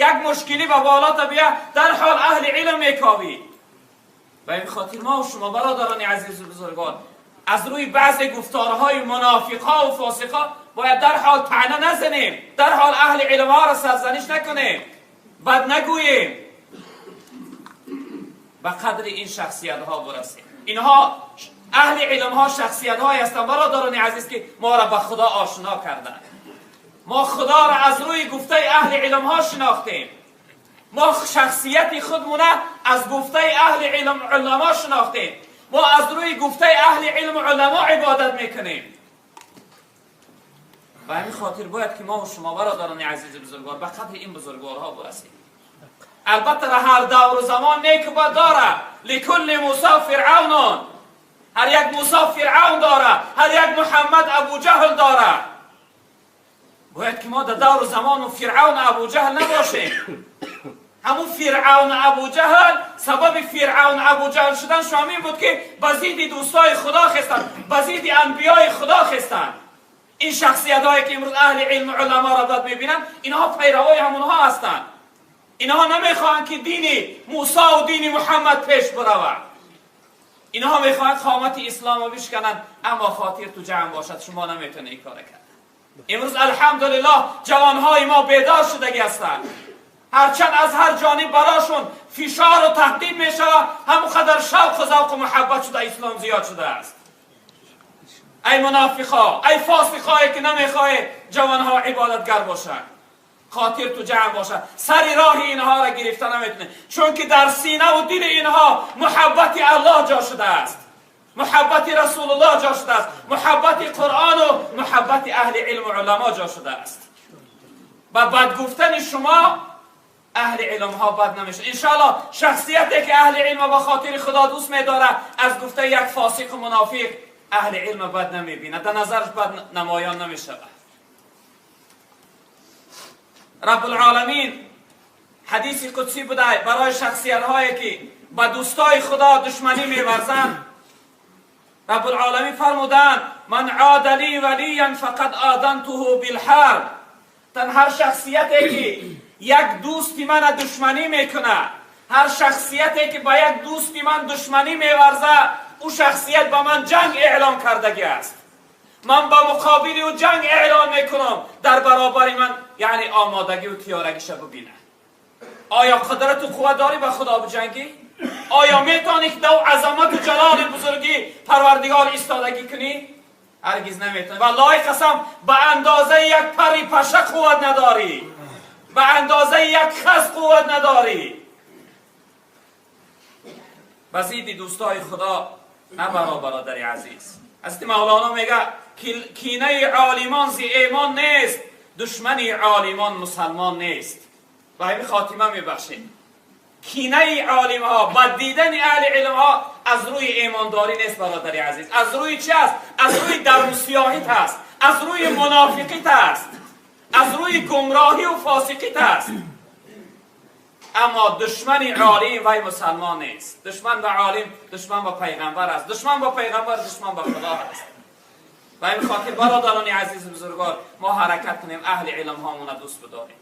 یک مشکلی به بالا بیا در حال اهل علم میکاوی. و این خاطر ما و شما برادران عزیز و بزرگان از روی بعض گفتارهای منافقها و فاسقها باید در حال طعنه نزنیم، در حال اهل علم ها را سرزنش نکنیم، بد نگوییم، به قدر این شخصیت ها برسیم. اینها اهل علم ها شخصیت های هستند برادران عزیز که ما را به خدا آشنا کردند. ما خدا را از روی گفته اهل علم ها شناختیم. ما شخصیت خودمونه از گفته اهل علم علما شناختیم. ما از روی گفته اهل علم علما عبادت میکنیم. و همین خاطر باید که ما و شما برادران عزیز بزرگوار به قدر این بزرگوارها برسیم. البته هر دور و زمان نیک و بد داره. لکل موسی فرعون، هر یک موسی فرعون داره، هر یک محمد ابو جهل داره. باید که ما در دور و زمان و فرعون ابو جهل نباشیم. همون فرعون ابو جهل، سبب فرعون ابو جهل شدن شامین بود که بزید دوستای خدا خستن، بزید انبیای خدا خستن. این شخصیت هایی که امروز اهل علم و علما را بد میبینن، اینها پیروای همونها هستند. اینها نمیخواهند که دین موسی و دین محمد پیش برود. اینها میخواهند قامت اسلام رو بشکنند، اما خاطر تو جمع باشد شما نمیتونید این کار کرد. امروز الحمدلله جوانهای ما بیدار شدگی هستند. هرچند از هر جانب براشون فشار و تهدید میشود، همون قدر شوق و ذوق و محبت شده اسلام زیاد شده است. ای منافقا، ای فاسقایی که نمیخواه جوانها عبادتگر باشند، خاطر تو جمع باشد، سر راه اینها را گرفته نمیتونه، چون که در سینه و دل اینها محبت الله جا شده است، محبت رسول الله جا شده است، محبت قرآن و محبت اهل علم و علما جا شده است. با بد گفتن شما اهل علم ها بد نمیشه. انشاءالله شخصیتی که اهل علم به خاطر خدا دوست میداره از گفته یک فاسق و منافق اهل علم بد نمیبینه، در نظرش بد نمایان نمیشه. رب العالمین حدیث قدسی بوده برای شخصیت هایی که با دوستای خدا دشمنی میورزند. رب العالمین فرمودند من عاد لی ولیا فقد آذنته بالحرب. تن هر شخصیتی که یک دوستی من دشمنی میکنه، هر شخصیتی که با یک دوستی من دشمنی میورزه، او شخصیت با من جنگ اعلام کردگی است. من با مقابل او جنگ اعلان میکنم، در برابر من یعنی آمادگی و تیارگیش ببینه. آیا قدرت و قوت داری با خدا بجنگی؟ آیا میتونی که دو عظمت و جلال بزرگی پروردگار ایستادگی کنی؟ هرگز نمیتونی. والله قسم به اندازه یک پری پشه قوت نداری، به اندازه یک خس قوت نداری. بزید دوستای خدا نبرا برادر عزیز. حضرت مولانا میگه کینه عالمان زی ایمان نیست، دشمنی عالمان مسلمان نیست. و همین خاتمه میبخشیم. کینه عالم ها، بد دیدن اهل علم ها از روی ایمانداری نیست برادر عزیز. از روی چی است؟ از روی درون سیاهیت است، از روی منافقیت است، از روی گمراهی و فاسقیت است. اما دشمن عالم وی مسلمان نیست. دشمن به عالم دشمن با پیغمبر است، دشمن با پیغمبر دشمن با خدا است. و این خاطر برادران عزیز بزرگوار ما حرکت کنیم اهل علم هامون دوست بداریم.